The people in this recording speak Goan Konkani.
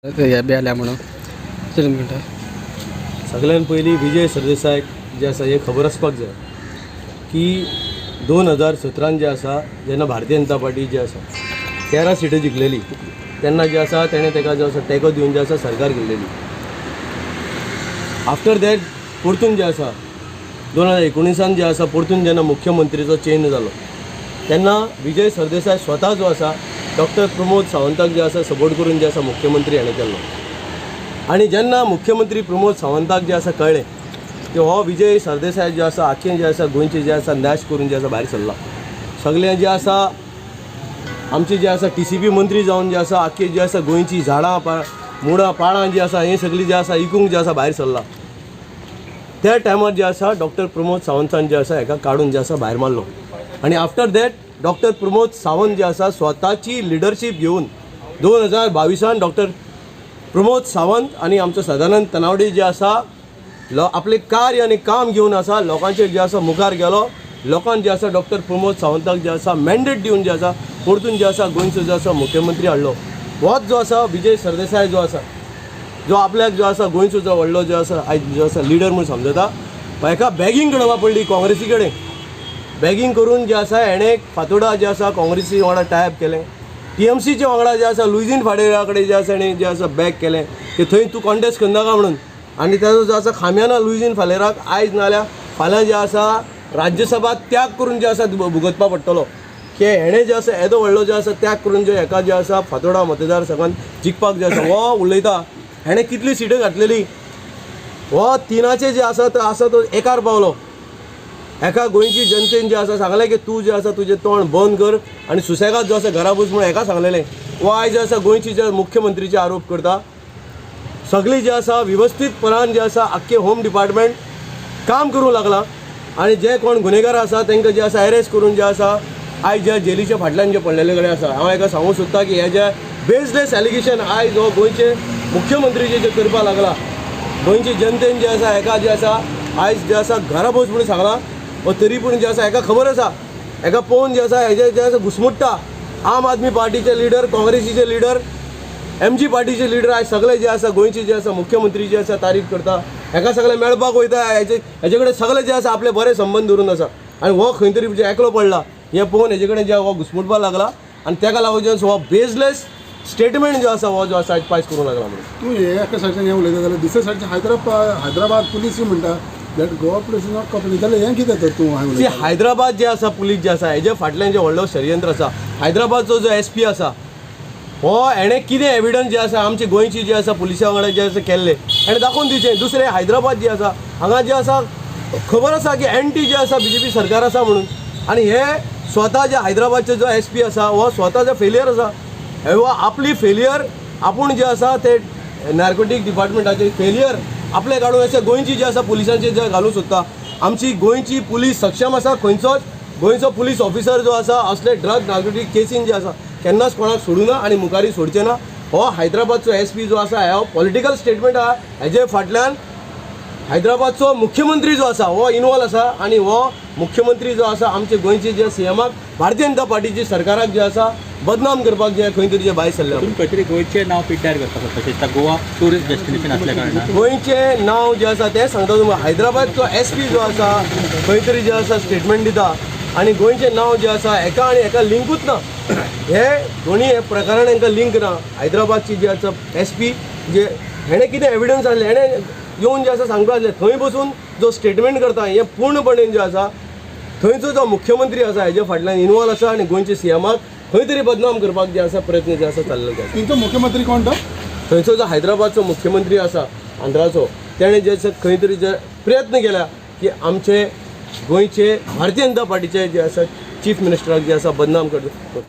हे बी आल्या म्हणून कितें म्हणटा? सगळ्यान पयलीं विजय सरदेसाय जे आसा, हें खबर आसपाक जाय की 2017न जे आसा, जेन्ना भारतीय जनता पार्टी जी आसा 13 सिटां जिखलेली, तेन्ना जे आसा तेणें तेका जो आसा तेंको दिवन जे आसा सरकार केल्लेली. आफ्टर that परतून जे आसा 2019न जे आसा परतून जेन्ना मुख्यमंत्रीचो चेंज जालो, तेन्ना विजय सरदेसाय स्वता जो आसा डॉक्टर प्रमोद सावंताक जे आसा सपोर्ट करून जे आसा मुख्यमंत्री हाणें केल्लो. आनी जेन्ना मुख्यमंत्री प्रमोद सावंताक जे आसा कळ्ळें की हो विजय सरदेसाय जे आसा आख्खें जे आसा गोंयचें जे आसा नाश करून जे आसा भायर सरला, सगळें जे आसा आमचे जे आसा टीसीपी मंत्री जावन जे आसा आख्खे जे आसा गोंयची झाडां मुळां पाळां जी आसा हें सगळीं जे आसा इकूंक जे आसा भायर सरला, त्या टायमार जे आसा डॉक्टर प्रमोद सावंतान जे आसा हेका काडून जे आसा भायर मारलो. आनी after that doctor Pramod Sawant जे आसा स्वताची लिडरशीप घेवन 2022न डॉक्टर प्रमोद सावंत आनी आमचो सदानंद तनावडे जे आसा लो आपलें कार्य आनी काम घेवन आसा लोकांचेर जे आसा मुखार गेलो. लोकांक जे आसा डॉक्टर प्रमोद सावंताक जे आसा मॅन्डेट दिवन जे आसा परतून जे आसा गोंयचो जो आसा मुख्यमंत्री हाडलो. होच जो आसा विजय सरदेसाय जो आसा, जो आपल्याक जो आसा गोंयचो जो व्हडलो जो आसा आयज जो आसा लिडर म्हूण समजता, हेका बॅगींग करपा पडली काँग्रेसी कडेन. बॅगींग करून जे आसा हेणें फातोडा जे आसा काँग्रेसी वांगडा टायप केलें, टीएमसीच्या वांगडा जे आसा लुईझीन फाडेरा कडेन जे आसा हेणें जे आसा बॅक केलें की थंय तूं कॉन्टेस्ट करनाका म्हणून. आनी ताजो जो आसा खाम्याना लुईझीन फालेराक आयज नाल्यार फाल्यां जे आसा राज्यसभा त्याग करून जे आसा भुगतपा पडटलो की हेणें जे आसा येदो व्हडलो जे आसा त्याग करून जे हेका जे आसा फातोडा मतदारसंघान जिखपाक जे आसा हो उलयता. हेणें कितली सिटां घातलेली? हो तिनाचे जे आसा तो आसा तो एकार पावलो. हेका गोंयची जनतेन जे आसा सांगलें की तूं जे आसा तुजें तोंड बंद कर आनी सुसेगाद जो आसा घरा बस म्हणून हेका सांगलेलें. हो आयज जे आसा गोंयची जे मुख्यमंत्रीचे आरोप करता. सगळी जे आसा वेवस्थीतपणान जे आसा आख्खें होम डिपार्टमेंट काम करूंक लागलां आनी जे कोण गुन्हेगार आसा तांकां जे आसा अरेस्ट करून जे आसा आयज ज्या जेलीच्या फाटल्यान जे पडलेले कडेन आसा. हांव हेका सांगूंक सोदता की हे जे बेजलेस एलिगेशन आयज हो गोंयचे मुख्यमंत्रीचे जे करपाक लागला, गोंयचे जनतेन जे आसा हेका जे आसा आयज जे आसा घरा बस म्हणून सांगलां. व तरी पूण जे आसा हेका खबर आसा, हेका पळोवन जे आसा हेजे जे आसा घुसमुट्टा. आम आदमी पार्टीचे लिडर, काँग्रेसीचे लिडर, एमजी पार्टीचे लिडर आयज सगळे जे आसा गोंयचे जे आसा मुख्यमंत्री जे आसा तारीफ करता. हेका सगळे मेळपाक वयता. हेजे कडेन सगळे जे आसा आपले बरे संबंद दवरून आसा आनी हो खंय तरी जे एकलो पडला हें पळोवन हेजे कडेन जे हो घुसमुटपाक लागला आनी तेका लागून जे आसा हो बेजलेस स्टेटमेंट जो आसा हो जो आसा आयज पायस करूंक लागला म्हणून. तूं हे एका सायडच्यान हें उलयता जाल्यार दुसऱ्या सायडच्यान हैदराबाद पुलीस म्हणटा that Goa Police is not cooperating, जाल्यार हें कितें तर तूं हांवें सी, उलयता? हैदराबाद जे आसा पुलीस जे आसा हेजे फाटल्यान जे व्हडलो षडयंत्र आसा, हैदराबादचो जो एस पी आसा हो हेणें कितें एविडन्स जे आसा आमचे गोंयची जे आसा पुलिसा वांगडा जे आसा केल्ले हेणें दाखोवन दिवचें. दुसरें, हैदराबाद जे आसा हांगा जे आसा खबर आसा की एनटी जे आसा बीजेपी सरकार आसा म्हणून आनी हे स्वता जे हैदराबादचे जो एस पी आसा हो स्वता जे फेलियर आसा, हे हो आपली फेलियर आपूण जे आसा ते नार्कोटीक डिपार्टमेंटाचे फेलियर आपले काडून अशें गोंयची जे आसा पुलिसांचे जे घालूंक सोदता. आमची गोंयची पुलीस सक्षम आसा. खंयचोच गोंयचो पुलीस ऑफिसर जो आसा असले ड्रग नार्कोटीक केसीन जे आसा केन्नाच कोणाक सोडूना आनी मुखारूय सोडचे ना. हो हैदराबादचो एस पी जो आसा हो पॉलिटिकल स्टेटमेंट आहा. हेजे फाटल्यान हैदराबादचो मुख्यमंत्री जो आसा हो इनवॉल्व आसा आनी हो मुख्यमंत्री जो आसा आमचे गोंयचे जे सीएमाक, भारतीय जनता पार्टीचे सरकाराक जे आसा बदनाम करपाक जे खंय तरी जे भायर सरले. तुम्ही खंय तरी गोंयचें नांव पिड्ड्यार करता तशेंच गोवा टुरिस्ट डेस्टिनेशन असल्या कारणान. गोंयचें नांव जें आसा तें सांगता तुमकां. हैदराबादचो एस पी जो आसा खंय तरी जे आसा स्टेटमेंट दिता आनी गोंयचें नांव जें आसा हेका आनी हेका लिंकूच ना. हे दोनी हे प्रकरण हेंकां लिंक ना. हैदराबादची जी आसा एस पी जे हेणें कितें एविडन्स आसलें, हेणें येवन जें आसा सांगपा आसलें. थंय बसून जो स्टेटमेंट करता हें पूर्णपणेन जें आसा थंयचो जो मुख्यमंत्री आसा हेजे फाटल्यान इनवॉल्व आसा आनी गोंयच्या सीएमाक खंय तरी बदनाम करपाक जे आसा प्रयत्न जे आसा चाललेले आसा. थंयचो मुख्यमंत्री कोण तो? थंयचो जो हैदराबादचो मुख्यमंत्री आसा आंध्राचो, तेणें जे आसा खंय तरी जे प्रयत्न केल्या की आमचे गोंयचे भारतीय जनता पार्टीचे जे आसा चीफ मिनिस्टराक जे आसा बदनाम करता.